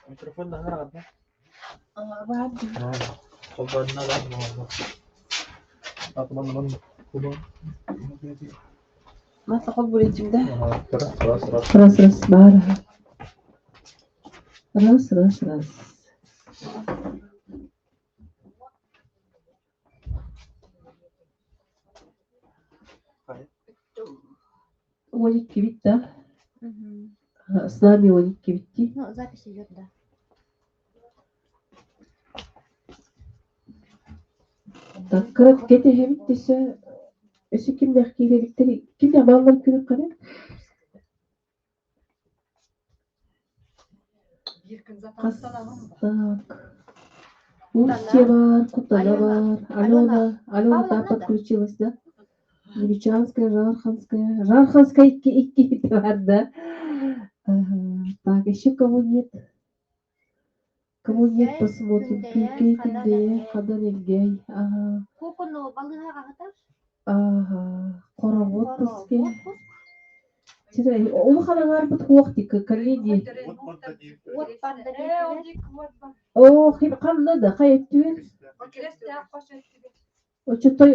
Микрофон наһаа Раз, раз, баар. Раз, раз, раз. 12 да? Мгм. С нами 12 Ну, запись идет, да. Так, кырат кэтэһэбит десе, өссө кимнээх киирэбиттэр, кимнээх бааллар күнүк ханы? Хас так. Устья бар, Кутана Алена, бар, Алена, Алена Алена та Павловна, да? подключилась, да? Величанская, Жарханская. Жарханская икки икки бар, да? Ага. Так, еще кого нет? Кого нет, Күлтэй, посмотрим. Күндэйэ, Кюлькей, Хадан Күндэйэ, Элгэй. Хадан Элгэй. Ага. Кукуну балыыһа хаһытар? Ага. Хоровод Хоро, пуске. отпуск. Сирэй, улахан аҥаарбыт хуох дик, коллеги. Уот барда диэтилэр. Оо, ханна да, хайа өттүгэр? Оччотой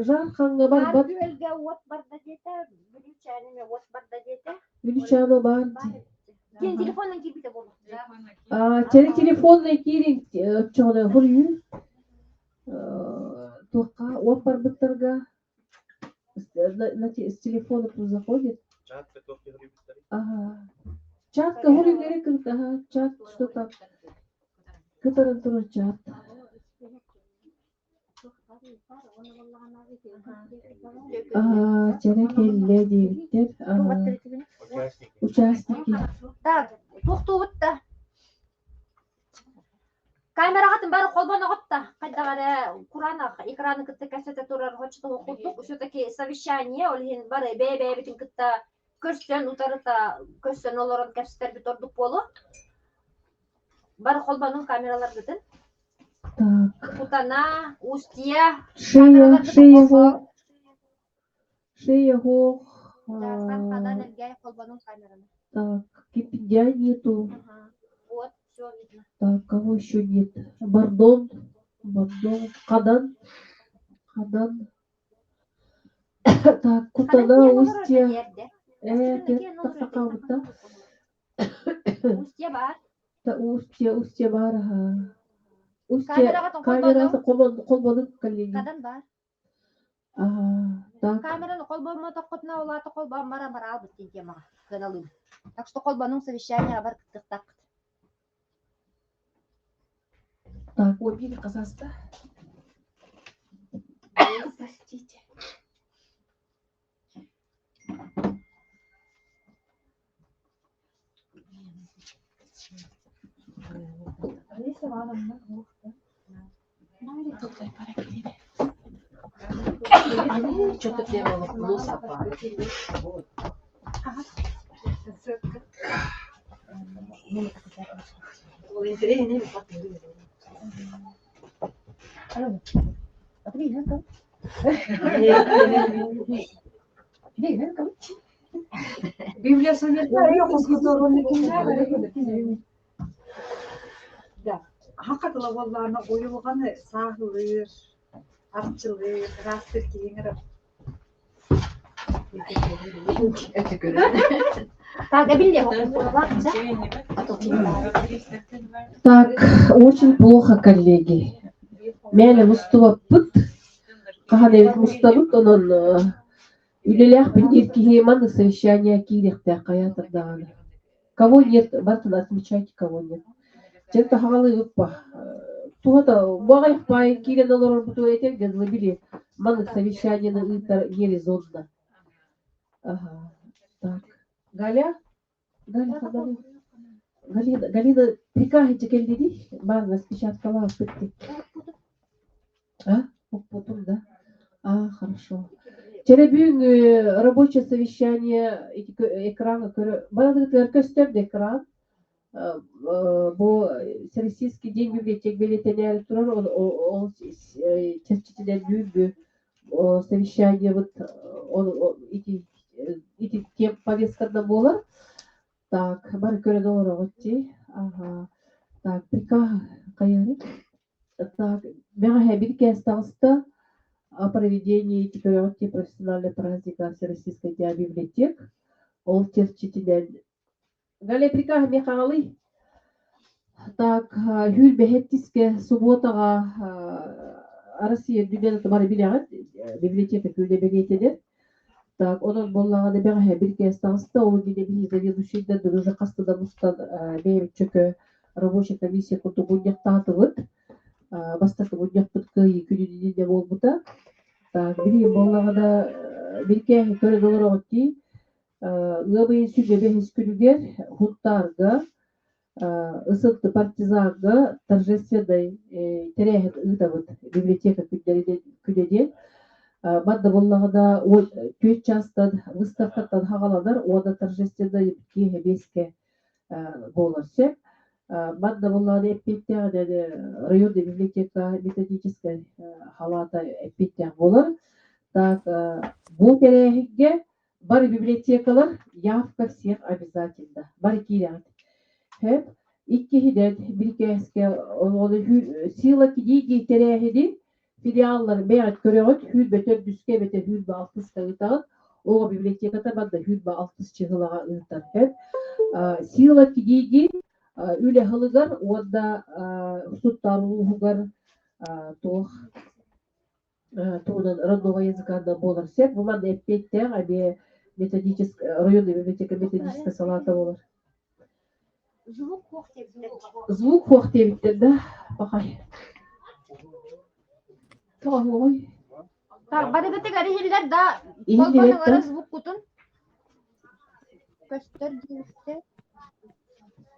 Жархаҥҥа Хаар барбат, күөлгэ уот барда диэтэ, Бүлүүчээниме уот барда диэтэ. Бүлүүчээнэ баар Баар дии. эбит. Кини телефонунан киирбитэ буолуо. А, чэри телефонный киирин оччоҕуна хоруйуу туохха уот барбыттарга с телефона заходит. Ага. Чатка хоруйгары кыт, ага, чат что там? Кытаран турар чат. Аа, чэрэ кэллэ диэбиттэр. Аа, участники. Так, туохтуубут да? Камераҕытын бары холбоноҕут да? Хайдах эрэ кураанах экраны кытта кэпсэтэ турар хочотоҕу курдук все-таки совещание, ол иһин бары бэйэ-бэйэбитин кытта көрсөн, утарыта көрсөн олорон кэпсэтэрбит ордук буолуо. Бары холбонуҥ камераларгытын. Так. Кутана, Устья, Шея, камераларгытын шея холбоо. хоох. Шея хоох. Дьаархан Хадан Элгээй холбонуҥ камераны. Так, Кипидя нету. Ага. Вот, все видно. Так, кого еще нет? Бордон. Бордон. Хадан. Хадан. Так, Хадан Кутана, киэн олорор Устья. эрдэ. Э, Киэн олорор тахсакаабыта. Устья баар. Та Устья, Устья баар, аха. Устья, Камераҕытын камерасы холбонуҥ. холбонук коллеги. Хадан баар. Ага, так. Камераны холбоммотоххутуна ол аата холбоон баран бараалбыт диэн темаҕа кыаналыыбын. Так что холбонуҥ совещаниеҕа бар кыттыахтааххыт. Так, ой, биир казаста. Простите. Алиса Ивановна, ух ты. Они что-то делала плюс Да, хакатыла буоллаҕына уйулҕаны сааһылыыр, арчылыыр, ыраастыыр киһи ыҥырар. Так, эбиллиэ Так, очень плохо, коллеги. Мээлэ мустубаппыт. Хаһан эбит мустабыт, онон үлэлээхпин диир киһи маннык совещание киириэхтээх хайаатар даҕаны. Кого нет, барытын отмечайте, кого нет. Дьэ таһаҕалыыбыппа. Туһата баҕайах баайын киирэн олорорбутугар этэргэ дылы били маннык совещаниены ыытар нерезонно. Ага. Так. Галя? Галя ханнаный? Галина, Галина прикажете кэллиний? Баар распечаткалаах битти. А? Укпутум, да? А, хорошо. Чэрэ бүгүн рабочее совещание экран көрө барытыгар көстөр да экран. Бу Всероссийский день библиотек бэлиэтэнээри турар, ол чэрчитинэн бүгүҥҥү совещание вотити ити тем повестканан буолар. Так, бары көрөн олороҕут дии. Ага. Так, приказ хайыары. Так, бэҕэһээ бир кээс таҕыста о проведении теперь профессиональной праздника Всероссийской дня библиотек. Ол чэрчитинэн Галя приказ мехагалый. Так, сүүрбэһэттискэ субуотаҕа Россия үрдүнэн бары билэҕит, библиотека күнэ бэлиэтэнэр. Так, онон буоллаҕына бэҕэһээ бир кээс таҕыста, ол иннинэ биһиги заведующийдар уже хаста да мустан бэйэбит чөкө рабочая комиссия курдук мунньахтаатыбыт. Бастакы мунньахпыт кыайыы күнүн иннинэ буолбута. Так, билигин буоллаҕына бир кээһи көрөн олороҕут дии. Ыам ыйын сүүрбэ бэһис күнүгэр Һунтаарга Ысыт партизаҥҥа торжественнай тэрээһин ыытабыт библиотека күнэ диэн. Манна буоллаҕына түөрт чаастан выставкаттан хаҕаланар уонна торжественнай киэһэ биэскэ буолар сөп. Манна буоллаҕына эппиэттээх районный библиотека методическай халаата эппиэттээх буолар. Так, бу тэрээһиҥҥэ бары библиотекалар явка всех обязательно. Бары киирэҕит. Хэп иккиһинэн бирикээскэ сила книги тэрээһини филиаллар бэйэҕит көрөҕүт сүүрбэ төрдүскэ эбэтэр 26-ска ыытаҕыт. Оҕо библиотеката барда 26 чыһылаҕа ыытар. Хэп сила книги үлэ сылыгар уонна Сунтаар улууһугар туох туһунан родного языка да буолар сөп. Бу манна эппиэттээх эмиэ методическая районная библиотека методическая салаата буолар. Звук хуох диэбиттэр. Звук хуох диэбиттэр да, пахай. Тоҕо Так, барыгытыгар иһиллэр да, Иһиллибэт холбонуҥара да? звуккутун көстөр диэбиттэр.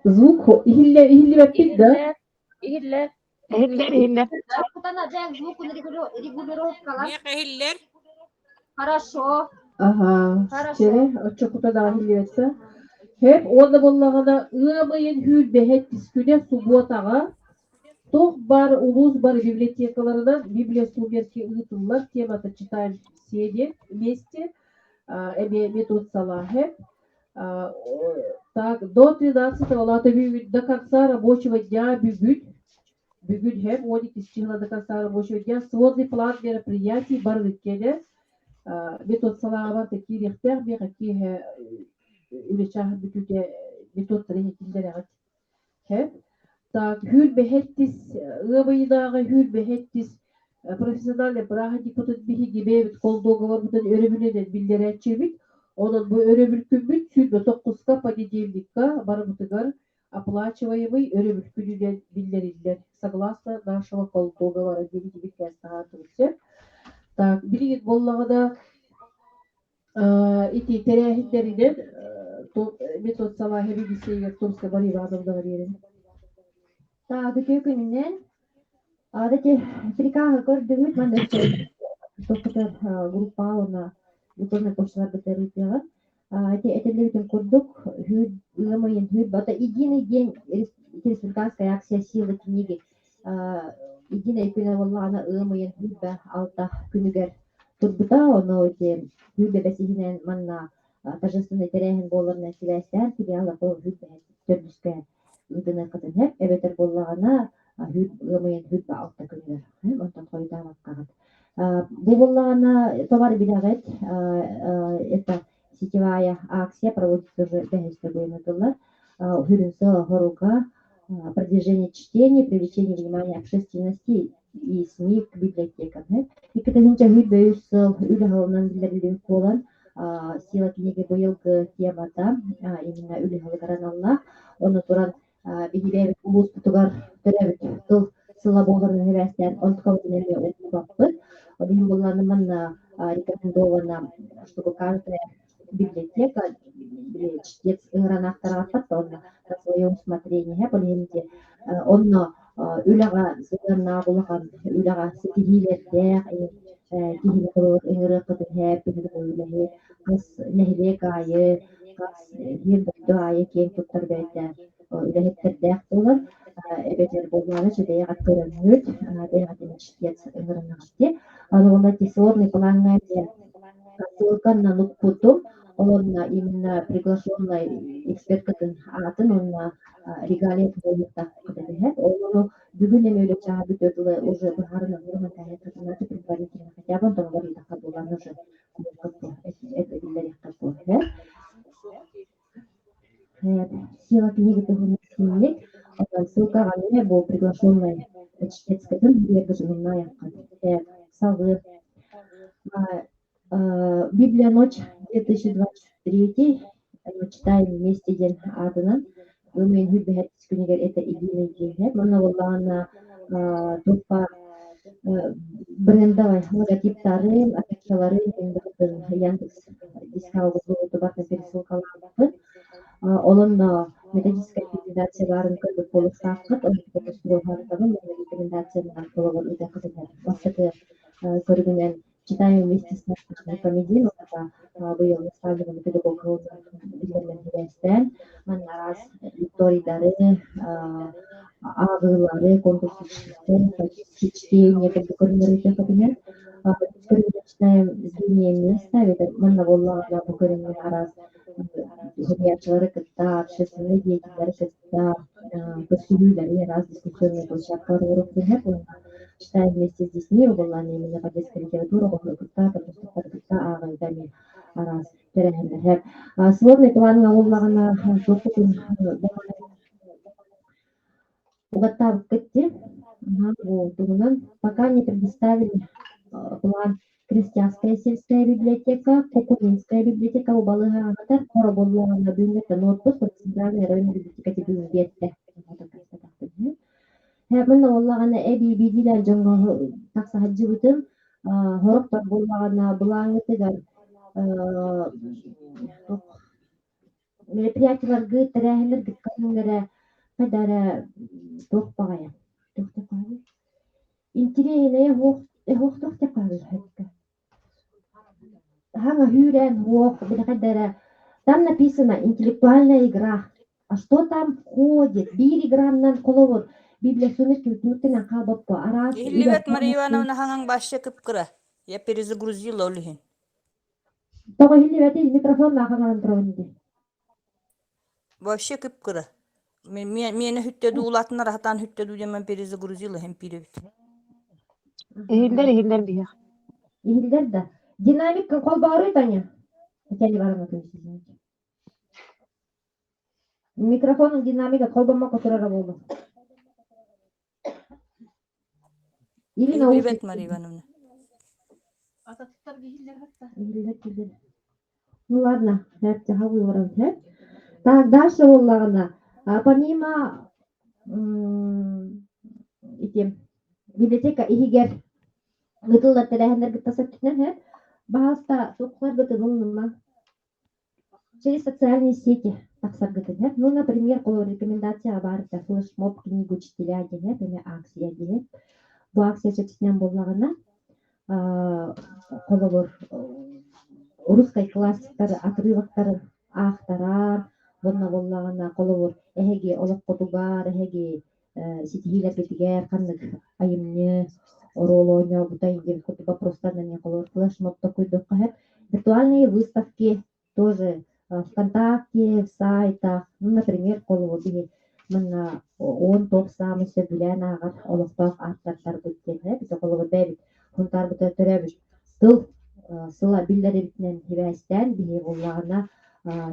Звук иһиллэ иһиллибэппит да? Иһиллэр, иһиллэр. Иһиллэр, иһиллэр. Кутана бэйэҥ звукун регулировкалар. Миэхэ иһиллэр. Хорошо. Аһаа, Хорошо. чэрэ, оччокута даҕаны иһиллибэт да. Хэп уонна буоллаҕына ыам ыйын сүүрбэһэ күнэ субуотаҕа туох баар улуус бары библиотекаларынан библиосумерки ыытыллар темата читаем все диэн вместе эмиэ метод салааһы. Так, до 13 лата бүгүн до конца рабочего дня бүгүн бүгүн һэм 12 числа до конца рабочего дня сводный план мероприятий барыгыт кэлэ метод салааҕа киириэхтээх миэхэ киэһэ үлэ чааһын бүтүүтэ методтары иһитиннэрэҕит. Һэп. Так, сүүрбэһэттис ыам ыйынааҕы сүүрбэһэттис профессиональный бырааһынньыкпытын биһиги бэйэбит колдуогаларбытын өрөбүлүнэн биллэрээччибит. Онон бу өрөбүл күммүт 29-ка понедельникка барыбытыгар оплачиваемый өрөбүл күнүнэн биллэриллэр. Согласно нашего колдуоговора диэн итибит таһаартыбыт. Так, билигин буоллаҕына ити тэрээһиннэринэн метод салааһы билисиэгэр Томска Мария Ивановнаҕа биэрэн. Так, үтүө күнүнэн. Ити прикаһы көрдүгүт, манна тохтотор группа уонна электроннай почталарбытыгар ыытыаҕын. Ити этиллибитин курдук, ыам ыйын это единый день республиканская акция «Сила книги» единый күнэ буоллаҕына ыам ыйын 26 күнүгэр турбута. Ону ити сүүрбэ бэсиһинэн манна торжественный тэрээһин буоларынан сибээстээн филиал 24-төрдүскэ ыытыныаххытын сөп эбэтэр буоллаҕына ыам ыйын 26 күнүгэр онтон хойутаабаккаҕыт. Бу буоллаҕына товар билэҕит это сетевая акция проводится уже бэһис төгүлүн ыытыллар. Сүрүн сыала-соруга продвижение чтения, привлечение внимания общественности и СМИ к библиотекам. Икки тыһыынча сүүрбэ үс сыл үлэ сылынан биллэриллибит буолан, «Сила книги» быйылгы темата именно үлэ сылыгар аналлаах. Ону туран биһиги улууспутугар төрөөбүт тыл сыла буоларын сибээстээн онтукабытын эмиэ умнубаппыт. Ол иһин буоллаҕына манна рекомендовано, чтобы каждая библиотека или чтец ыҥыран аахтараҕаппат да онно на свое усмотрение ол иһин онно үлэҕэ сыһыаннаах улахан үлэҕэ ситиһиилэрдээх киһини ыҥырыаххытын сөп үлэһи хас нэһилиэк аайы хас биир дойду аайы киэҥ туттар бэйэтэ үлэһиттэрдээх буолар эбэтэр буоллаҕына бэйэҕит көрөҥҥүт бэйэҕитин чтец ыҥырынаҕыт дии. Аны уонна сводный плаҥҥа диэн ссылканан укпутум. Олонна именно приглашенный эксперткатын аатын уонна регалия туһуйуктаах. Ол бүгүн эми өлө чаа бүтө дылы уже быһаарынан урунан каһыаккытына предварительно хотя бы онтон барыйдахха буолан уже эбиллэриэххэ буолар. Сила книги туһунан синник, онон ссылкаҕа эмиэ бу приглашенный чтецкатын биэрбит салгыы. Библия ночь 2023 читаем вместе диэн аатынан Ымыйын хүрбэһэр күнүгэр это единый день. Манна буоллаҕына туппа брендовай логотиптарын, афишаларын Яндекс дискаубут пересылкалаабыппыт. Олонно методическая рекомендация баарын көрбүт буолуохтааххыт. Ол рекомендациянан толору ыытыаххытын бастакы көрүгүнэн читаем вместе с наставниками быйыл наставниками педагог биллэринэн сибээстээн манна араас лекторийдары, ааҕыылары, конкурсы чтение көрүҥнэри читаем зрение места манна буоллаҕына бу көрүҥҥэ араас суруйааччылары кытта, общественнай деятеллэри кытта көрсүһүүлэри, араас дискуссионные площадкалар оҥоруохтуһар уонна читаем вместе с детьми буоллаан именно по детской литература оҕолору кытта, подростковтары кытта ааҕыыга эмиэ араас тэрээһиннэр. Сводный плаҥҥа буоллаҕына туохпутун угаттаабыккыт дии. Туһунан пока не предоставили план Крестьянская сельская библиотека, Кукулинская библиотека убалыһаанатар хороболлоҕунна бүгүҥҥүттэн отпуск центральный районный библиотека бүгүн биэрдэ. Мин буоллаҕына эбии биирдиилээн дьоҥҥо тахса сылдьыбытым. Сорохтор буоллаҕына былааҥҥытыгар мероприятиеларгыт, тэрээһиннэргит көрүҥнэрэ хайда эрэ туох баҕайы туох Интириэһинэйэ суох диэххэ Хаҥа үүрэн суох, билэхэ эрэ там написано интеллектуальная игра. А что там входит? Биир играннан холобур Библия түмүктэнэн хаалбаппа араас Иһиллибэт Мария Ивановна хаҥаҥ баасча кып-кыра. Я перезагрузила ол иһин. Тоҕо иһиллибэтий? Микрофон хаҥаран турабын дии. Вообще кып-кыра. Миэнэ хүттэ дуу, улаатыннар аһатаан хүттэ дуу диэн перезагрузила иһин пииребит. Иһиллэр, иһиллэр биһиэх. Иһиллэр да. Динамик холбооруй, Таня? Татьяна Ивановна, то есть, извините. Микрофон динамика холбоммокко турара буолуо. Или Иһиллибэт Мария Ивановна. Ататтар иһиллэр хатта. Иһиллэр иһиллэр. Ну ладно, выбором. Так, дальше буоллаҕына, помимо ити библиотека иһигэр ыытыллар тэрээһиннэр кытта сөптүнэн баһаалыста туоххаларгытын умнума. Через социальные сети тахсаргытын Ну, например, рекомендация баар флешмоб книгу учителя диэн эмэ акция диэн. Бу акция чэрчитинэн буоллаҕына, холобур, русскай классиктар отрывоктарын аахтарар, уонна буоллаҕына, холобур, эһиги олоххутугар, эһиги ситиһиилэргитигэр ханнык айымньы оруолу оонньообутай диэн курдук вопростарынан холобур флешмоб токуйдуохха сөп. Виртуальные выставки тоже ВКонтакте, в сайтах, ну, например, холобур, биһи манна он топ саамай сөбүлээн ааҕар олохтоох ааптардарбыт диэн бит холобур бэйэбит Хунтаарбыта төрөөбүт тыл сыла биллэрибитинэн сибээстээн биһи буоллаҕына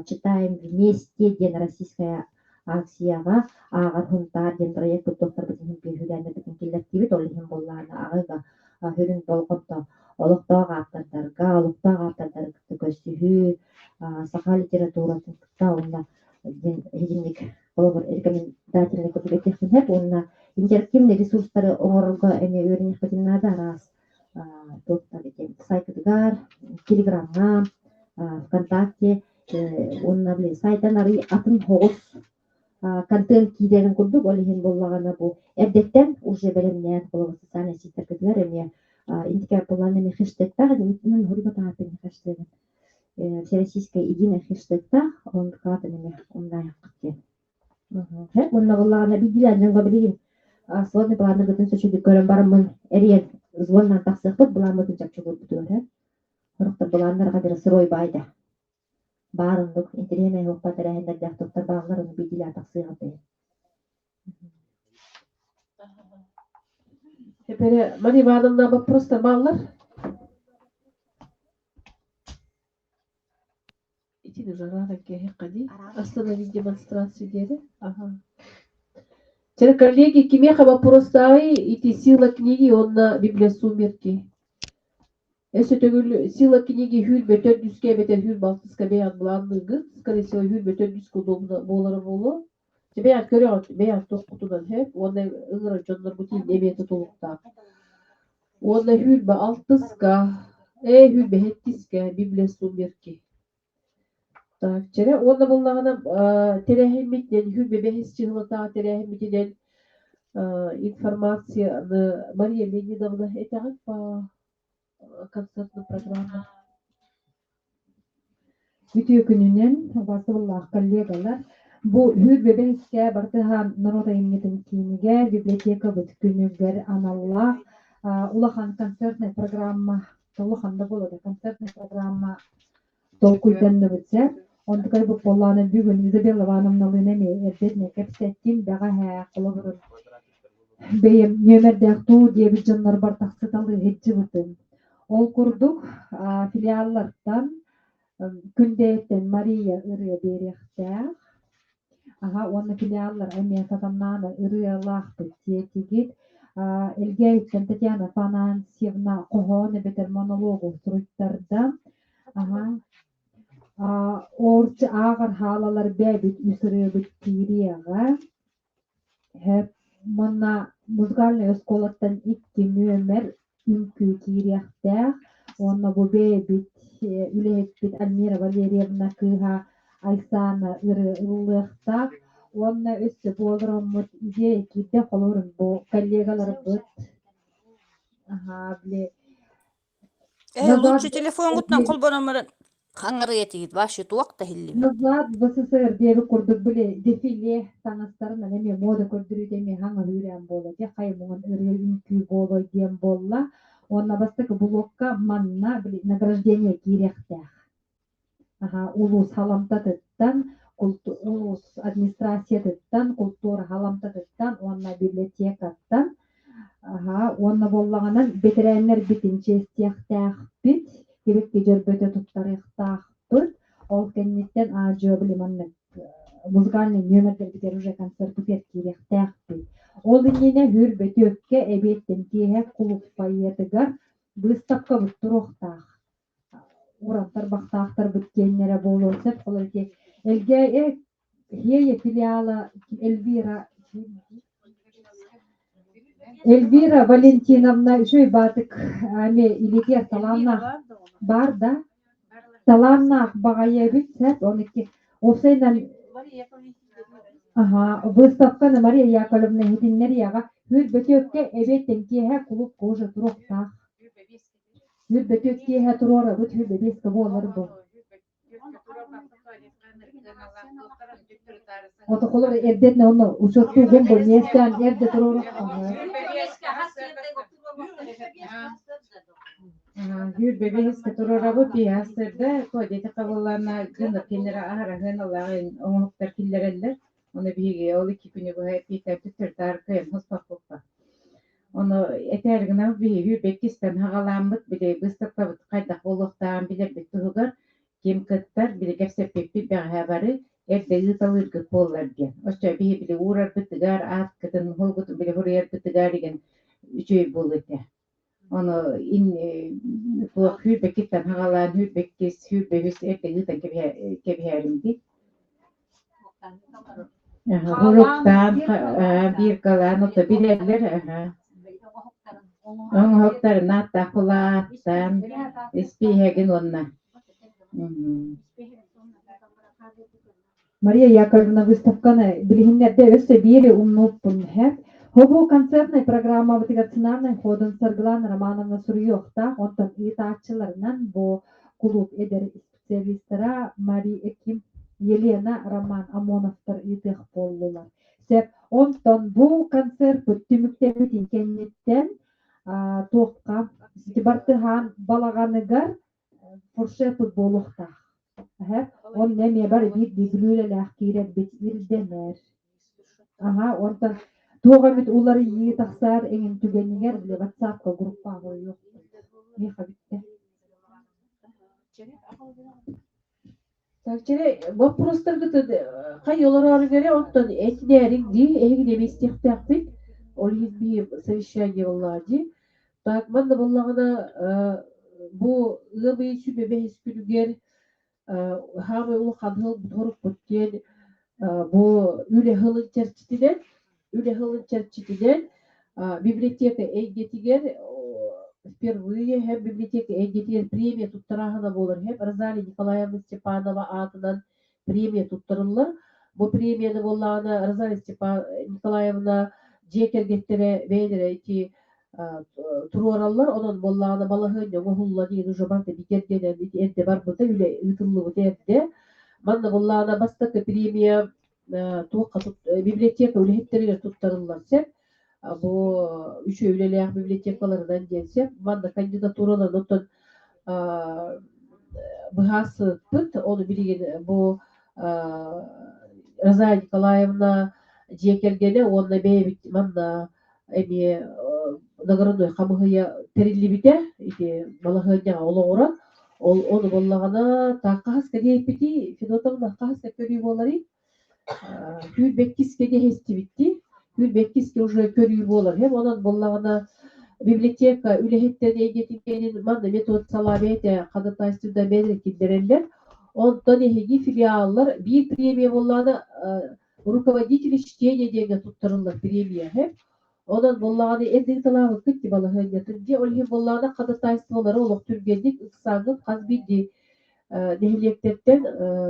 читаем вместе диэн российская акцияҕа ааҕар Хунтаар диэн проект туттуохтарбыт иһин күһүлээннэрбитин киллэртиибит ол иһин буоллаҕына аҕыга сүрүн болҕомто олохтоох ааптардарга олохтоох ааптардары кытта көрсүһүү саха литературатын кытта уонна диэн иһитинник холобур рекомендательный курдук этиэхпин сөп уонна интерактивный ресурстары оҥорорго эмиэ үөрэниэхпитин наада араас туохтар сайтытыгар телеграмҥа вконтакте уонна блин сайтан арый атын соҕус контент киирэрин курдук ол иһин буоллаҕына бу эрдэттэн уже бэлэмнээн холобур социальнай сетьтэргитигэр эмиэ интикэ буоллаҕына эмиэ хэштегтаах хэштегин всероссийская единая хэштегтаах онтукаатын эмиэ умнаайаххыт диэн уонна буоллаҕына биирдиилээн дьоҥҥо билигин сводный планнаргытын сөчүдүк көрөн бараммын эрийэн звоннаан тахсыахпыт былааммытын чопчулуурбутугар сорохтор былааннарга дьэ сырой баайда. Баар оннук интэриэһинэй уоппа тэрээһиннэрдээх туттар бааллар, ону биирдиилээн тахсыаҕа этэ. Теперь Мария Ивановна вопростар бааллар? Итини жараана киэһэххэ дии. Остановить демонстрацию диэри. Ага. Теперь, коллеги, кимиэхэ вопростааҕый ити сила книги уонна Библия сумерки? Өссө төгүл сила книги сүүрбэ төрдүскэ эбэтэр сүүрбэ алтыска бэйэҕит былаанныыгыт. Скорее всего, сүүрбэ төрдүскэ удобно буолара буолуо. Дьэ бэйэҕит көрөҕүт, бэйэҕит туоххутунан сөп уонна ыҥырар дьонноргут эмиэ тутулуктаах. Уонна сүүрбэ алтыска, ээ сүүрбэ сэттискэ Библия сумерки. Так, чэрэ уонна буоллаҕына тэрээһиммитинэн сүүрбэ бэһис чыһылатааҕы тэрээһиммитинэн информацияны Мария Леонидовна этэҕин по концертной программа. Үтүө күнүнэн, убаастабыллаах коллегалар! Бу сүүрбэ бэһискэ Бартыһаан норуот айымньытын киинигэр библиотекабыт күнүгэр аналлаах улахан концертнай программа, улахан да буолуо да концертнай программа толкуйданныбыт сөп. Онтукай бу буоллаҕына бүгүн Изабелла Ивановналыын эмиэ эрдэтинэ кэпсэттим, бэҕэһээ холобурун бэйэм нүөмэрдээх туу диэбит дьоннорбор тахсыталыы сылдьыбытым. Ол курдук филиаллартан Күндэйэттэн Мария ырыа биэриэхтээх. Аһа уонна филиаллар эмиэ сатаннааны ырыалаахпыт диэтигит. Элгээйиттэн Татьяна Афанасьевна хоһоон эбэтэр монологу суруйтарда. Аһа Орчу ааҕар хаалалар бэйэбит үс ырыабыт киириэҕэ. Һэп Манна музыкальнай оскуолаттан икки нүөмэр үҥкүү киириэхтээх уонна бу бэйэбит үлэһиппит Альмира Валерьевна кыыһа Айсана ырыа ыллыахтаах уонна өссө бу олороммут идея киирдэ холобурун бу коллегаларбыт аһаа били Э, лучше телефоҥҥутунан холбонон баран хаҥарыа этигит, вообще туох да иһиллибэт. Назад в СССР диэбит курдук били дефиле таҥастарынан эмиэ мода көрдөрүүтэ эмиэ хаҥа үүрээн буолла дьэ хайа муҥун ырыа үҥкүү буолуой диэн буолла уонна бастакы блокка манна били награждение киириэхтээх Аха улуус халамтатыттан улуус администрациятыттан култуура халамтатыттан уонна библиотекаттан Аһаа, уонна буоллаҕынан бэтэрээннэрбитин чиэстиэхтээхпит, кибикки дьөрбөтө туттарыахтаахпыт. Ол кэнниттэн аа-дьуо били маннык музыкальнай нүөмэрдэрбитигэр уже концерт киириэхтээхпит. Ол иннинэ Үр Бөтүөккэ эбиэттэн киэһэ кулууп фойетыгар быыстапкабыт туруохтаах. Урантар бахтаахтарбыт диэннэрэ буолуон сөп. Ол ити Элгээйи Хиэйэ филиала Эльвира Эльвира Валентиновна үчүгэй баатык эмиэ илиитигэр талааннаах баар да талааннаах баҕайы эбит сөп он икки уопсайынан аха выставканы Мария Яковлевна иһитиннэриэҕэ Үр Бөтүөккэ эбиэттэн киэһэ кулуупка уже туруохтаах Үр Бөтүөк киэһэ туруорабыт үр бэбиэскэ буолар бу Отоколор эрдэтинэ онно учуоттуугун бу миэстээн эрдэ туруору Сүүрбэ туруорабыт биһаастарда кодетика буоллаана дьоннор кинилэр аһараһыан алааҕын оҥоһуктар киллэрэллэр. Ону биһиги ол икки күнү быһа эппиэттээн төттөрү кыайан хоспоппуппа. Ону этээри гынабыт биһиги бэккистэн хаҕалааммыт били быыстапкабыт хайдах буолуохтааҕын билэрбит туһугар ким кыттар били кэпсэппиппит бэҕэһээ бары эрдэ ыыталыыргыт буоллар диэн. Оччо биһи били уурарбытыгар, ааткытын, холгутун били суруйарбытыгар игин үчүгэй буолуо этэ. Ону ин туох сүүрбэккиттэн хаҕалаан сүүрбэккис, сүүрбэһис эрдэ ыытан кэбиһээрим дии. Хоруктаан, биркалаан, ото билэллэр, Оҥоһуктарын ааттаах кулааттаан, испииһэгин уонна Мария Яковлевна выставканы билиһиннэрдэ өссө биири умнууппун иһэр. Хобу концертнай программабытыгар сценарнай ходун Саргылана Романовна суруйуохтаах, онтон ыытааччыларынан бу кулууп эдэр специалистара Мария Ким, Елена Роман Амоновтар ыытыах буоллулар. Сөп. Онтон бу концерпыт түмүктэммитин кэнниттэн туохха Бартыһаан балаҕаныгар фуршет буолуохтаах. Аһа, онно эмиэ бары биирдии бүлүүлэлээх киирэрбит ирдэнэр. Аһа, онтон туох эмит уларыйыы тахсар эҥин түгэнигэр били WhatsApp-ка группаҕа буруйуохпут. Миэхэ бүттэ. Так, чэрэ, боппуруостаргытын хай олороору эрэ оттон этинээриҥ дии, эһигини эмиэ истиэхтээхпит. Ол иһин биир совещание буоллаҕа дии. Так, манна буоллаҕына бу ыам ыйын сүбэ бэһис күнүгэр хаамай улахан сыл хоруппут диэн бу үлэ сылын чэрчитинэн үлэ сылын чэрчитинэн библиотека эйгэтигэр впервые һэм библиотека эйгэтигэр премия туттарааһына буолар һэм Розалия Николаевна Степанова аатынан премия туттарыллар. Бу премияны буоллаҕына Розалия Степан Николаевна дьиэ кэргэттэрэ бэйэлэрэ ити туруораллар. Онон буоллаҕына балаһыанньа оҥоһулла диэн уже барыта бигэргэнэн ити эрдэ барбыта, үлэ ыытыллыбыта эрдэ. Манна буоллаҕына бастакы премия туохха библиотека үлэһиттэригэр туттарыллар сөп. Бу үчүгэй үлэлээх библиотекаларынан диэн сөп. Манна кандидатураларын оттон быһаарсыбыппыт. Ону билигин бу Розалия Николаевна дьиэ кэргэнэ уонна бэйэбит манна эмиэ наградной хамыһыйа тэриллибитэ ити балаһыанньаҕа олоҕуран ол ону буоллаҕына таах хаһыска диэппитий Федотовна хаһыска көрүү буоларый түүл бэккискэ диэһэстибиттии түүл бэккискэ уже көрүү буолар һэм онон буоллаҕына библиотека үлэһиттэрин эйгэтин манна метод салаа бэйэтэ ходатайствода бэйэлэрэ киллэрэллэр онтон эһиги филиаллар биир премия буоллаҕына руководители чтения диэҥҥэ туттарыллар премия һэм онон буоллаҕына эрдэ ыыталаабыккыт дии балаһыанньатын дии ол иһин буоллаҕына ходатайстволары олох түргэнник ыксааҥҥыт хас биирдии нэһилиэктэртэн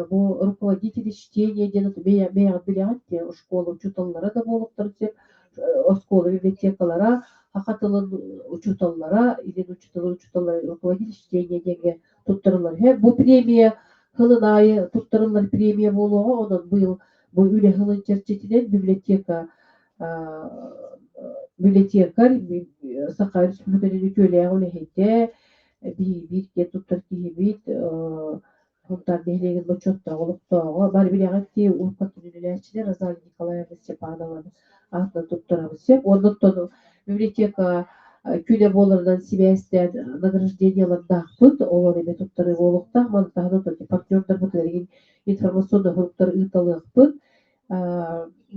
бу руководители чтения диэн бэйэҕит билэҕит дии школа учууталлара да буолуохтарын сөп оскуола библиотекалара саха тылын учууталлара илин учууталлар учууталлара руководитель чтения диэҥҥэ туттарыллар бу премия сылын аайы туттарыллар премия буолуоҕа онон быйыл бу үлэ сылын чэрчитинэн библиотека библиотекарь Саха Республикатын үтүөлээх үлэһитэ биир киэн туттар киһибит Сунтаар нэһилиэгин бочуоттаах олохтооҕо бары билэҕит дии уруккаттан үлэлээччилэр Розалия Николаевна Степанованы аатынан туттарабыт сөп уонна оттон библиотека күнэ буоларынан сибээстээн награждениелардаахпыт олор эмиэ туттарыы буолуохтаах маны таһынан партнердарбытыгар игин информационный хоруктар ыыталыахпыт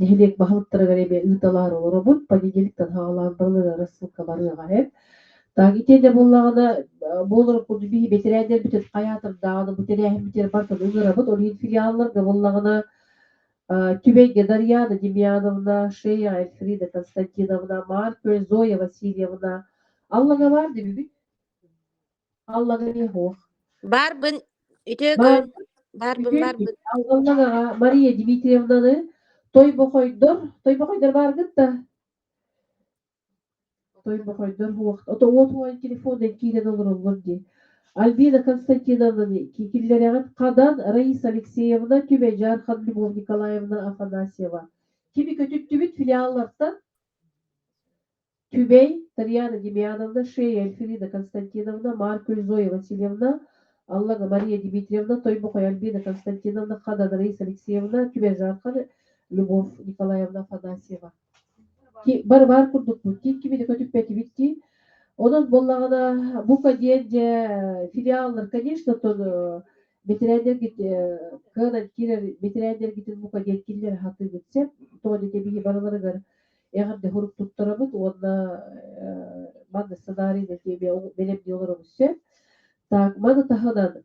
нэһилиэк баһылыктарыгар эмиэ ыыталаары олоробут понедельниктан саҕалаан барыларыгар рассылка барыаҕа эт так итиэннэ буоллаҕына буолар курдук биһи бэтэрээннэрбитин хайаатардааҕыны бу тэрээһиммитигэр бартан ыҥырабыт ол иһин филиалларга буоллаҕына Түбэйгэ Дарьяна Демьяновна, Шея Эльфрида Константиновна, Маркель Зоя Васильевна Аллаҥа баар дибибит Аллаҥа эмиэ суох Баарбын, үтүө Баар күн. Баарбын, үтүө баарбын. Аллаҥаҕа Мария Дмитриевнаны Тойбохойдор Тойбохойдор бааргыт да Тойбохойдор суох ото уот уоһун телефонунан киирэн олороллор дии Альбина Константиновнаны киллэрэҕит Хадан Раиса Алексеевна Түбэ Дьаархан Любовь Николаевна Афанасьева кими көтүттүбүт филиаллартан Түбэй Татьяна Демьяновна, Шея Эльфирида Константиновна, Маркуль Зоя Васильевна, Аллага Мария Дмитриевна, Тойбохой Альбина Константиновна, Хадан Раиса Алексеевна, Түбэ Жархан Любовь Николаевна Афанасьева. Бары баар курдукпут дии, кими да көтүппэтибит дии. Онон буоллаҕына бука диэн дьэ филиаллар, конечно, оттон бэтэрээннэргит кыанан киирэр бэтэрээннэргитин бука диэн кинилэр хатыыгыт сөп. Тоҕо диэтэ биһи барыларыгар эҕэрдэ сурук туттарабыт уонна манна сценарийны бэлэмнии олоробут сөп. Так, маны таһынан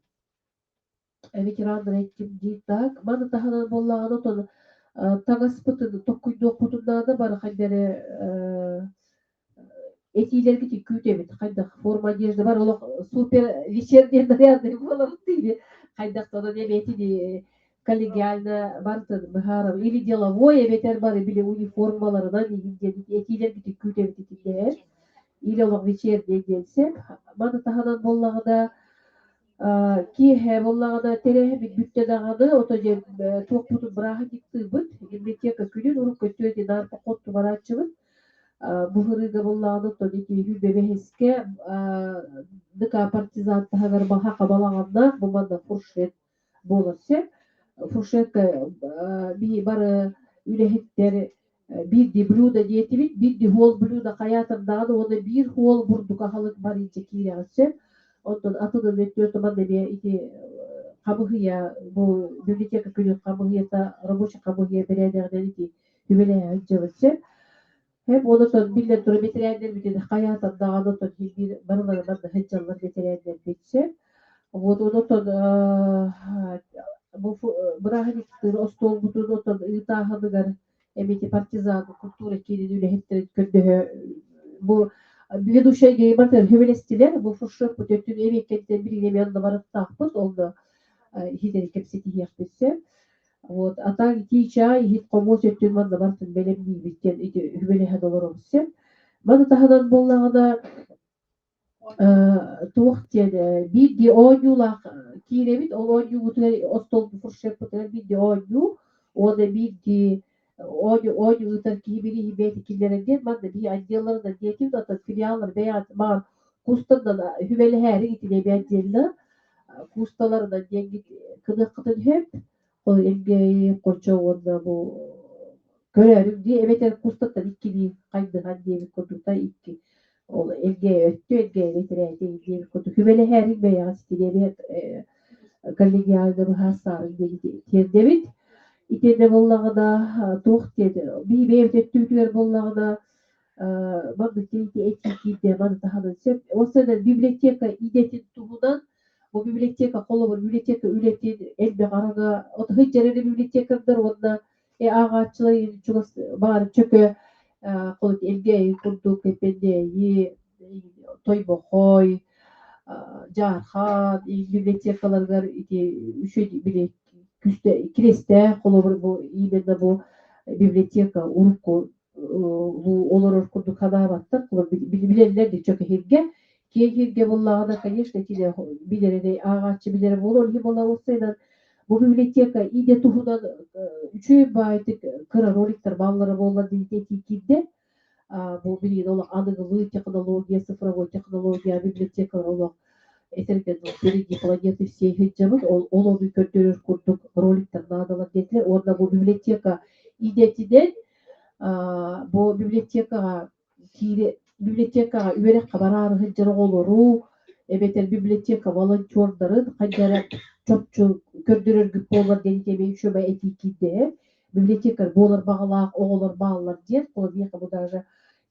ветераннар эттим дии так, маны таһынан буоллаҕына отон таҥаспытын токкуйдуохпутун наада бары хайда эрэ этиилэргитин күүтэбит хайдах форма одежды бар олох супер вечерний нарядный буолабыт или хайдах онон эбэтини коллегиально барытын быһаарар или деловой эбэтэр бары били униформаларынан игин диэн этиилэргитин күүтэбит итиннэ или олох вечерний диэн сөп маны таһынан буоллаҕына Киэһэ буоллаҕына тэрээһиммит бүттэ даҕаны, ото дьэ туохпутун бырааһынньыктыыбыт. Библиотека күнүн урукку өттүгэр динар поход барааччыбыт. Бу ырыыга буоллаҕына оттон ити буолар сөп. Фуршетка би бары үлэһиттэр биирди блюдо диэтибит, биирди хуол блюдо хайаатар даҕаны уонна биир хуол бурдук аһылык барыынча киирэҕит сөп. Онтон атын өттүө туман эмиэ ити хамыһыйа бу библиотека күнүн хамыһыйата рабочий хамыһыйа бэрээдэҕинэн ити үбэлээһин дьыбыт сөп. Хэп онотон биллэн турар бэтэрээннэрбитин хайаатар даҕаны отон биир барыларынан да сылдьаллар бэтэрээннэрбит сөп. Вот онотон бу бырааһынньыктыыр остуолбутун отон ыытааһыныгар эмити партизан культура киинин үлэһиттэрин көрдөһө бу ведущай гейматер хүбэлэстилэр бу фуршеппут өттүн эбиэккэттэн билигин эмиэ онно барыттаахпыт онно иһитэн кэпсэтиһиэхпит сөп. Вот, а так итии чаай, иһит хомуос өттүн манна барытын бэлэмниибит диэн ити үбэлэһэн олоробут сөп. Маны таһынан буоллаҕына туох диэн биирдии оонньуулаах киирэбит, ол оонньуубутугар остуол фуршеппытыгар биирдии оонньуу уонна биирдии оонньуу оонньуу ыытар киһи бирииһи бэйэтэ киллэрэн диэн манна биһи отделларынан диэтим да оттон филиаллар бэйэҕит баҕар кустаннан үбэлэһээри итини эбээ отдельно куусталарынан диэҥҥит кыныаххытын сөп. Ол Элгээйи, Хочо уонна бу көрөөрүҥ дии эбэтэр кустаттан иккилии хайдыһан диэбит курдук икки ол Элгээйи өттө Элгээйи бэтэрээтэ диэбит курдук үбэлэһээриҥ бэйэҕит ситириэби коллегиально быһаарсаарыҥ диэн тиэрдэбит. Итиэннэ буоллаҕына туох диэн биһи бэйэбит өттүбүтүгэр буоллаҕына маннык этии киирдэ маны таһынан сөп. Ол библиотека идэтин туһунан бу библиотека холобур библиотека үлэтин элбэх араҥа сылдьар эрэ библиотекардар уонна ааҕааччылар чугас баар чөкө холобур Элгээйи курдук Эппэндээйи Тойбохой Дьаархан библиотекаларыгар ити үчүгэй били күстэ кириэстээх холобур бу именно бу библиотека урукку олорор курдук санаабаттар билэллэр ди чөкө иһиргэ киэҥ иһиргэ буоллаҕына конечно итини билэрэ ааҕааччы билэрэ буолуо ол иһин буолла уопсайынан бу библиотека идэ туһунан үчүгэй баайдык кыра роликтар бааллара буоллар диэн этии киирдэ бу билигин олох аныгылыы технология цифровой технология библиотекалар олох этэргэ дылы впереди планеты всей сылдьабыт ол ол ону көрдөрөр курдук роликтар наадалар диэтилэр уонна бу библиотека идэтинэн бу библиотекаҕа киире библиотекаҕа үөрэххэ бараары сылдьар оҕолору эбэтэр библиотека волонтердарын хайда эрэ чопчу көрдөрөргүт буоллар диэн ити эмиэ үчүгэй этии киирдэ библиотекарь буолар баҕалаах оҕолор бааллар диэн холобур бу даже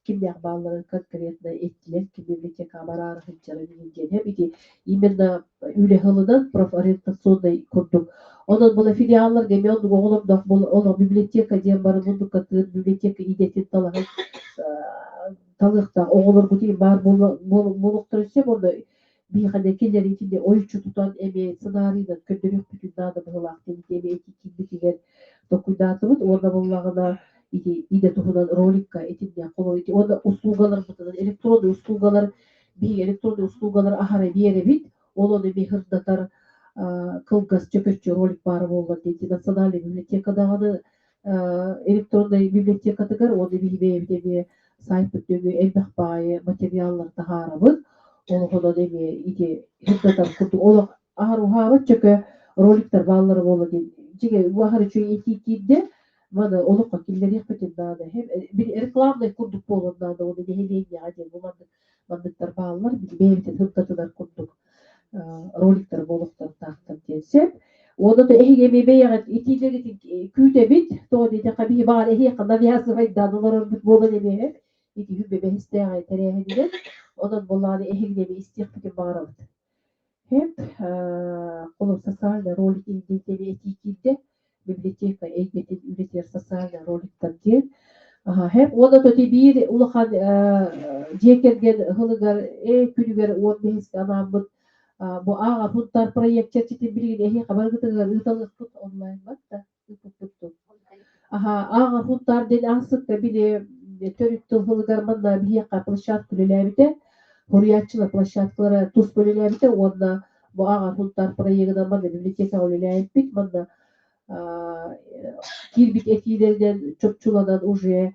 кимнээх баалларын конкретно эттилэр ким библиотекаҕа бараары сылдьарын диэн ити именно үлэ сылынан профориентационный курдук онон була филиалларга эмиэ оннук оҕолордоох олох библиотека диэн бары муннукка тыын библиотека идэтин талаһын талыахтаах оҕолоргут баар буолуохтарын сөп онно биһиэхэ кинилэри итиннэ ойуччу тутан эмиэ сценарийынан көрдөрүөхпүтүн наада быһыылаах диэн ити эмиэ ити киирбитигэр толкуйдаатыбыт уонна буоллаҕына ити идэ туһунан роликка итиннэ холобур ити уонна услугаларбытынан электронный услугалар биһиги электронный услугалар аһара биэрэбит ол ону эмиэ сырдатар кылгас чөкөччү ролик баара буоллар диэн национальный библиотека даҕаны электроннай библиотекатыгар уонна биһи бэйэбит эмиэ сайтпыт нөҥүө элбэх баайы материаллары таһаарабыт олохунан эмиэ ити сырдатар курдук олох аһар уһаабат чөкө роликтар бааллара буолла диэн дьиҥэ аһар үчүгэй этии киирдэ маны олоххо киллэриэхпитин наада били рекламнай курдук буолуон наада уонна нэһилиэнньэҕэ диэн бу маннык манныктар бааллар били бэйэбитин сырдатынар курдук роликтар буолуохтардаахтар диэн сөп. Уонна да эһиги эмиэ бэйэҕит итиилэргитин күүтэбит. Тоҕо диэтэххэ биһи баҕар эһиэхэ навязывайдаан олорорбут буолан эмиэ ити хүбэ бэһистээҕи тэрээһининэн онон буоллаҕына эһигини эмиэ истиэхпитин баҕарабыт. Хэп холобур социальный ролик диэн этии киирдэ. Библиотека эйгэтин үлэтигэр социальный роликтар диэн. Хэп уонна то биир улахан дьиэ кэргэн ыһылыгар күнүгэр уон бэһискэ анааммыт бу ааҕар Хунтаар проект чэрчитин билигин эһиэхэ барыгытыгар ыыталыахпыт онлайн батта ыыппыппыт Аха, ааҕар Хунтаар диэн аахсыкка били төрүт тыл сылыгар манна биһиэхэ площадка үлэлээбитэ. Суруйааччылар площадкалара туспа үлэлээбитэ уонна бу ааҕар Хунтаар проегынан манна библиотекаҕа үлэлээбиппит. Манна киирбит этиилэринэн чопчуланан уже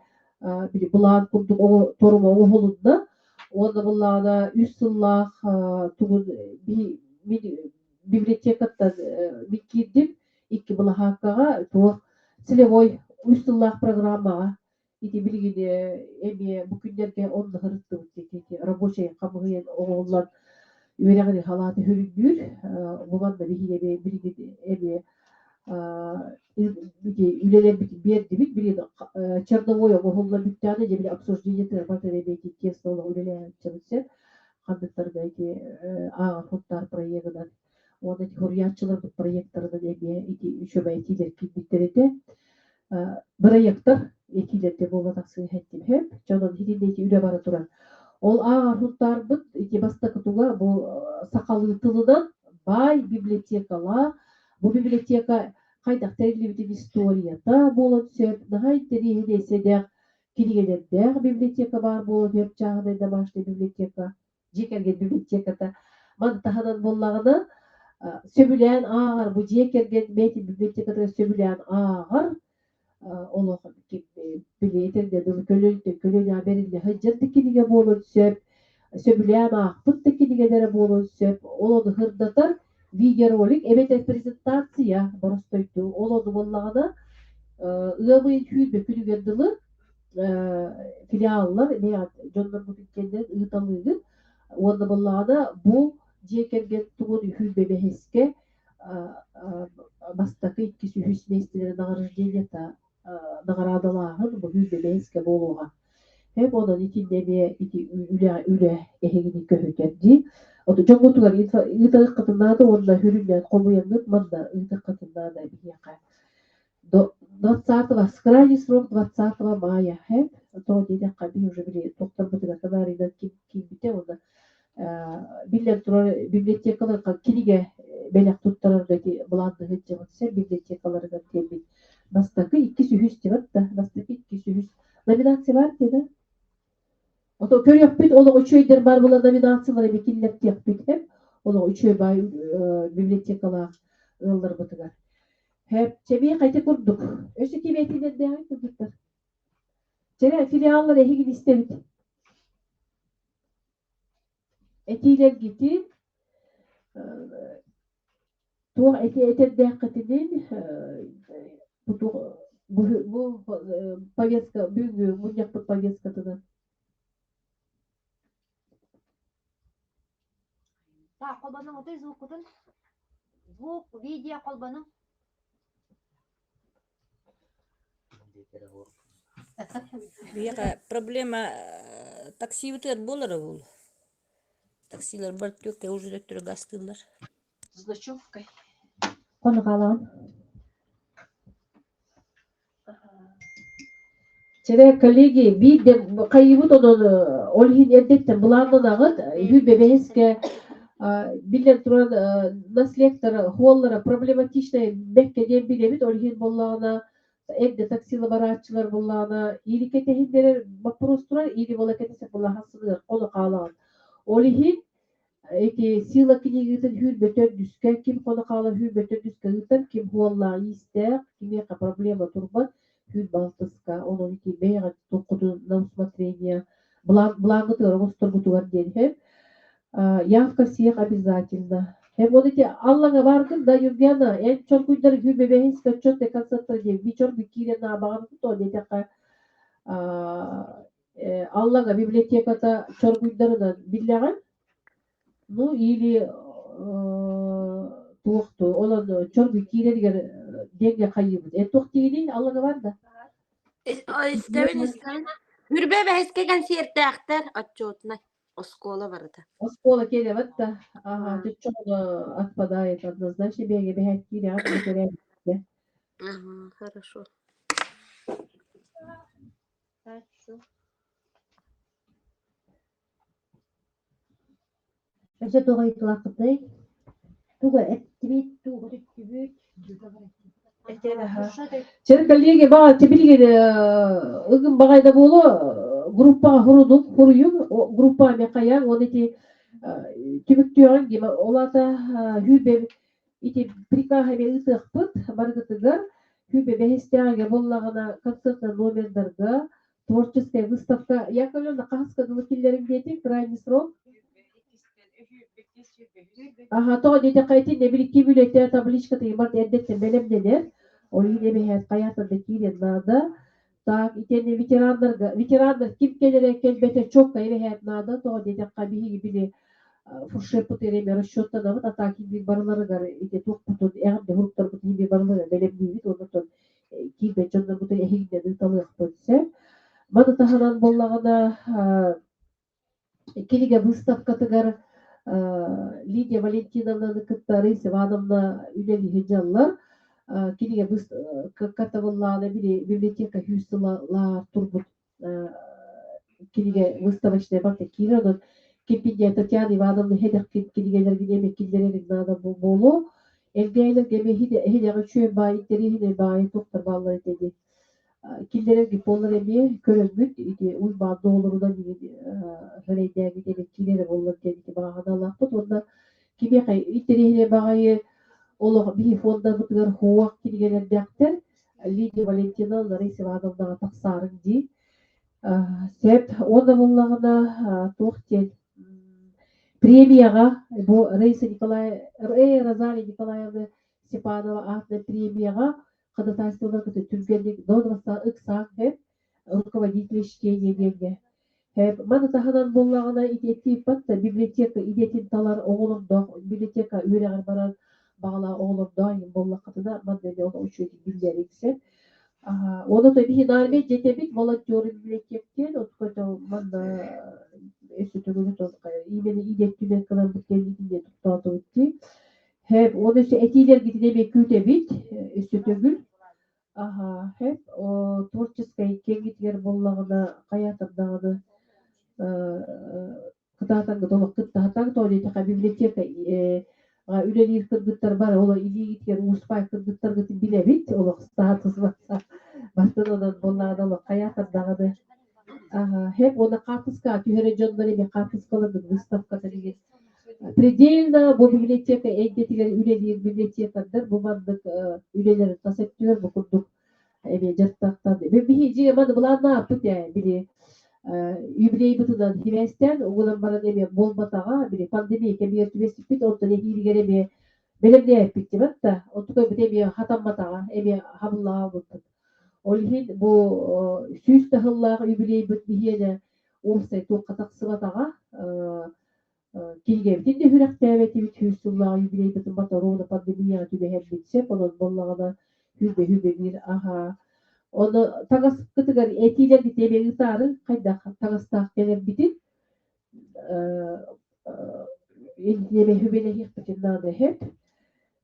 били былаан курдук торума оҥоһулунна. Уонна былаана үс сыллаах тугун мин библиотекаттан мин киирдим икки былаһааккаҕа туох целевой үс сыллаах программаҕа ити билигин эмиэ бу күннэргэ онно сырыттыбыт ити рабочай хамыһыйан оҥоһуллан үөрэҕин халааты сүрүннүүр бу манна биһиги эмиэ билигин эмиэ ити үлэлэрбитин биэрдибит билигин черновой оҥоһуллан бүттэҕинэ дьэ били обсуждение тыырбат эрэ ити тест олох үлэлээччибит сөп ханныктарга ити ааҕар хуттаар проегынан уонна ити суруйааччыларбыт проектарынан эмиэ ити үчүгэй этиилэр киирбиттэр этэ бырайыактар этиилэргэ буолбатах сыыһа эттим дьонун итиннэ ити үлэ бара турар. Ол ааҕар Һунтаарбыт ити бастакы тула бу сахалыы тылынан баай библиотекалаах, бу библиотека хайдах тэриллибитин историята буолан сөп, наһаа интэриэһинэй сэдэх кинигэлэрдээх библиотека баар буолан сөп, чааһынай домашняя библиотека, дьиэ кэргэн библиотеката. Маны таһынан буоллаҕына, сөбүлээн ааҕар, бу дьиэ кэргэн бэйэтин библиотекатыгар сөбүлээн ааҕар олох билиэтин да көлүнтэн көлүнэ бэриллэ сылдьар да кинигэ буолуон сөп, сөбүлээн аахпыт да кинигэлэрэ буолуон сөп. Ол ону сырдатар видеоролик эбэтэр презентация боростойдуу. Ол ону буоллаҕына ыам ыйын сүүрбэ күнүгэр дылы филиаллар дьоннорбутун кэннин ыыталыыгыт. Уонна буоллаҕына бу дьиэ кэргэн тугун үһү бэһискэ бастакы, иккис, үһүс миэстэлэри награждениета наҕараадалааһын бу бэһискэ буолуоҕа. Хэп онон итиннэ эмиэ ити үлэ үлэ эһигини көһүтэр дии. Ото дьоҥҥутугар ыытыаххытын наада уонна хүрүннээн хомуйаҥҥыт манна ыытыаххытын наада биһиэхэ. До 20-го, крайний срок 20 мая, хэп, то диэтэххэ биһи уже били тохторбутугар Канарийдан киирбитэ уонна биллэн турар библиотекаларга кинигэ бэлэх туттарарга ити былааннаһыы сылдьабыт библиотекаларыгар диэммит бастакы иккис үһүс диэбит да бастакы иккис үһүс номинация баар диэн Ото көрүөхпүт олох үчүгэйдэр баар була номинациялар эми киллэртиэхпит хэп олох үчүгэй баай библиотекалаах ыалларбытыгар хэп чэбиэ хайта курдук өссө кибиэтинэрдээҕи курдуктар чэрэ филиаллар эһигин истэбит Этиилэргитин туох эти этэрдээххитинин бу бу повестка бүгүҥҥү мунньахпыт повесткатынан. Так, холбонуҥ отуй звуккутун. Звук, видео холбонуҥ. Биһиэхэ проблема таксибытыгар буолара буолуо. Таксилар бар түөккэ уже төттөрү гастыыллар. С ночевкой. Хонукалаҕын. Чэрэ, коллеги, биирдэ хайыыбыт онон ол иһин эрдэттэн былааннанаҕыт, үһү бэһискэ биллэн туран наследтар хуоллара проблематичнай бэккэ диэн билэбит, ол иһин буоллаҕына эрдэ таксила барааччылар буоллаҕына или кэтэһиннэрэр боппуруос турар, или буола кэтэсэ буоллаха сыныар хону хаалаҕын. Ол иһин Ити сила книгатын сүүрбэ төрдүскэ ким хоно хаалар 24-үскэ ыытар, ким хуоллаах иистээх, кимиэхэ проблема турбат, 26-ска. Онон ити бэйэҕит туккутун на усмотрение былааҥҥытыгар оҥосторгутугар диэн иһэр. Явка всех обязательно. Эм он ити аллаҥа бааргын да, Юргена, эн чоргуйдар сүүрбэ бэһискэ отчетный концерттар диэн би чоргуй киирэн наабаҕын то диэтэххэ Аллаҥа библиотеката чоргуйдарынан биллэҕин? Ну или туох онон чоргуй киирэригэр деньги хайыыбыт. Эн туох диигиний Аллаҥа бар да? Истэбин, истэбин. Үрбэ бэһискэ кэнсиэртээхтэр отчетнай оскуола барыта. Оскуола киэнэбэт да. Ага, чоччоҕуна отпадает однозначно бэйэҥэ бэһээт киирэҕит бүтэрээбит. Ага, хорошо. Өссө туох ыйытылаахпытый? Тугу эттибит, тугу түттүбүт? Чэ, коллеги, баҕа тибилигин ыгым баҕайда буолуо группаҕа хурунук хуруйуҥ группа эмиэ хайаан уон ити түмүктүөҕүҥ дима ол аата сүүрбэ ити приказ эмиэ ыытыахпыт барыгытыгар 25-тээҕигэ буоллаҕына концертнай номердарга творческая выставка Яковлевна хаһыска дылы киллэриҥ диэтиҥ крайний срок. Аха, тоҕо диэтэххэ итиннэ били ким үлэтэ табличката барыта эрдэттэн бэлэмнэнэр. Ол иһин эбэһээт хайаатар да киириэн наада. Так, итиэннэ ветераннарга, ветераннар ким кэлэрэ кэлбэтэ чокка эбэһээт наада. Тоҕо диэтэххэ биһиги били фуршеппытыгар эмиэ расчеттанабыт, а так биир барыларыгар ити туохпутун эҕэрдэ уруктарбытын эмиэ барыларыгар бэлэмниибит уонна оттон киирбэт дьоннорбутун эһигинэн ыыталыахпыт сөп. Маны таһынан буоллаҕына кинигэ выставкатыгар Лидия Валентиновнаны кытта Раиса Ивановна үлэлии сылдьаллар. Кинигэ катабыллаана били библиотека сүүс сыллаар турбут кинигэ выставочная барыта киирэр. Онон кимпиннэ Татьяна Ивановна хэдэх кинигэлэргин эмэ киллэрэрин наада буолуо. Элгээйлэргэ эмэ иһинэҕи үчүгэй баай интэриэһинэй баайы туохтар бааллар этэ дии. Киллэрэр гипполар эмиэ көрөммүт ити Уйбаан доҕолорунан игин эрэйдээбит эбит киирэрэ буоллар диэн ити баҕаналаахпыт уонна кимиэхэ интэриэһинэй баҕайы олох биһи фондабытыгар хуох кинигэлэрдээхтэр Лидия Валентина Лариса Ивановнаҕа тахсаарыҥ дии. Сөп уонна буоллаҕына туох диэн премияҕа бу Раиса Николай Розалия Николаевна Степанова аатынан премияҕа ходатайстволаргыт түргэнник донорство ыксаан хэп руководитель чтения диэҥҥэ хэп маны таһынан буоллаҕына ити эттииппат да библиотека идэтин талар оҕолордоох библиотека үөрэҕэр барар баҕалаах оҕолордоох иһин буоллаххытына манна эмиэ ол үчүгэйдик биллэриҥ сөп. Уонна то биһи армия дьиэтэбит волонтеры библиотектен откото манна өссө төгүл именно идеттүнэн кыларбыт кэлбитин туттаатыбыт дии. Хэп, уонна өссө этиилэргитин эмиэ күүтэбит, өссө төгүл. Аһаа, хэп, творческай киэҥҥитигэр буоллаҕына, хайаатар даҕаны кытаатаҥҥыт олох кыттаһатаҥ, тоҕо диэтэххэ библиотека үлэлиир кыргыттар бары олох илиигитигэр ууспай кыргыттаргытын билэбит, олох статус бартын онон буоллаҕына олох хайаатар даҕаны. Аһаа, хэп, уонна хаартыскаҕа түһэрэ дьоннор эмиэ хаартыскаларгыт выставката деген Предельно бу библиотека эйгэтигэр үлэлиир библиотекардар бу маннык үлэлэрин тас өттүгэр бу курдук эмиэ дьарыктаахтар. Биһи дьиэ маны былааннааппыт ээ били юбилейбытынан сибээстээн угунан баран эмиэ буолбатаҕа били пандемия кэмигэр түбэспиппит онтон эһиилигэр эмиэ бэлэмнээбиппит дебат да онтукайбыт эмиэ хатамматаҕа эмиэ хабыллаабыппыт. Ол иһин бу 100 таһыллаах юбилейбыт биһиэнэ уопсай туохха тахсыбатаҕа Кинигэбитин да сүрэхтээбэтибит, сүүс сыллаах юбилейбытын Батаровна пандемияҕа түбэһэрбит сөп, онон буоллаҕына сүүрбэ биир аһаа. Ону таҥаспытыгар этиилэргит эмиэ ыытаары хайдах таҥастаах кэлэрбитин иннинэ сүбэлэһиэхпитин наада эһэт.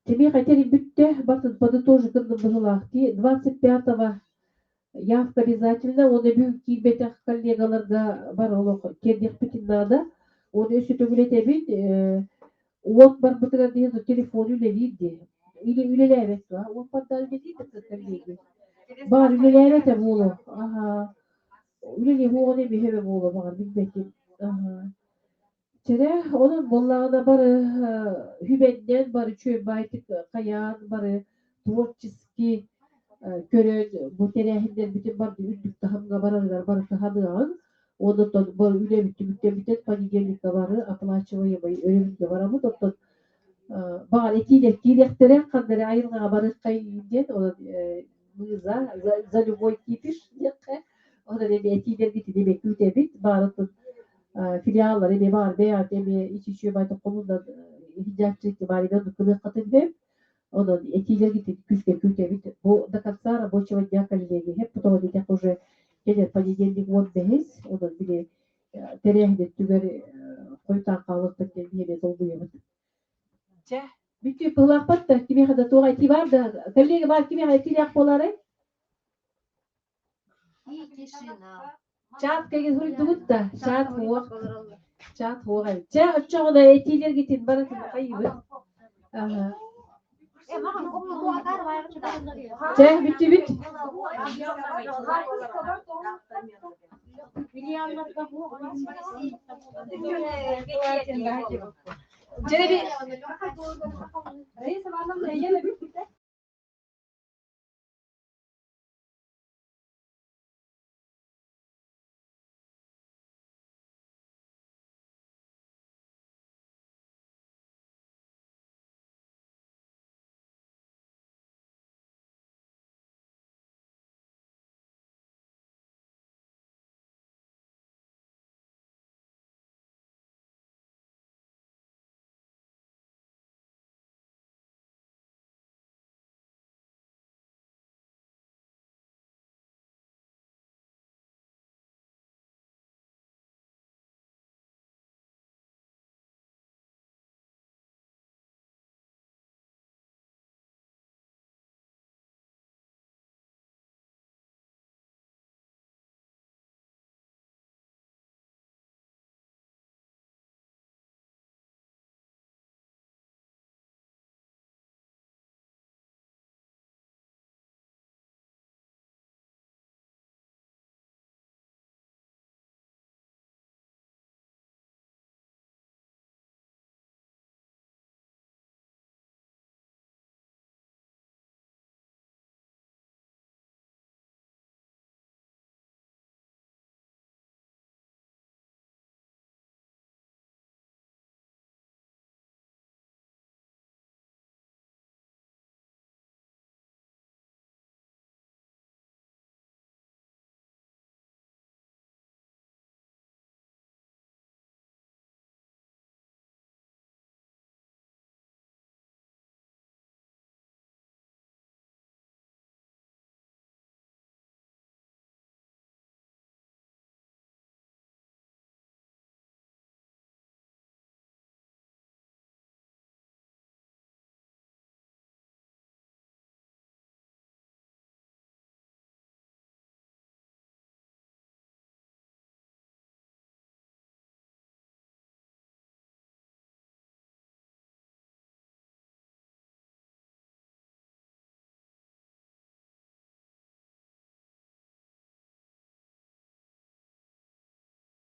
Кимиэхэ этэрим бүттэ, батын подытожи гынным быһыылаах дии. 25-го Явка обязательно, уонна бүгүн киирбэтэх коллегаларга бар олох тиэрдиэхпитин наада. Уонна өссө төгүл этэбин, уот барбытыгар диэн телефон үлэлиир дии. Или үлэлээбэт дуо? Уот барда үлэлиир да коллеги. Баҕар үлэлээбэтэ буолуо. Аха. Үлэлиэ уоҕун эмиэ буолуо баҕар билбэтим. Аха. Чэрэ, онон буоллаҕына бары үбэннэн, бары үчүгэй хайаан, бары творчески көрөн бу тэрээһиннэрбитин бары үрдүк таһымҥа барарыгар бары кыһаныаҕыҥ. Онтон бу үлэбит түмүктэммитин понедельникка бары оплачиваемый өрөбүлгэ барабыт. Оттон баҕар этиилэр киириэхтэрэ, ханна эрэ айылҕаҕа барыаххайын диэн, онон мы за любой кипиш диэххэ. Онон эмиэ этиилэргитин эмиэ күүтэбит. Баарытын филиаллар эмиэ баар бэйэҕит эмиэ ичи-үчүө баайдык хомунан иһдьээччи баарыгар кылыаххытын сөп. Онон этиилэргитин күүскэ күүтэбит. Бу до конца рабочего дня коллеги хэп потому диэтэххэ уже кэлэр понедельник 15, онон били тэрээһин өттүгэр хойутаан хаалыахпыт диэн биһиэхэ долгуйабыт. Дьэ, бүтүү быһылаахпат да, кимиэхэ да туох этии баар да, коллега баар кимиэхэ этиилээх буолаарай? И тишина. Чат кэгин суруйдугут да, чат хуох, чат хуох эбит. Чэ, оччоҕуна этиилэргитин барытын хайыыбыт. Аха. Чэ, бүттүбүт. Дьэ, Раиса Ивановна,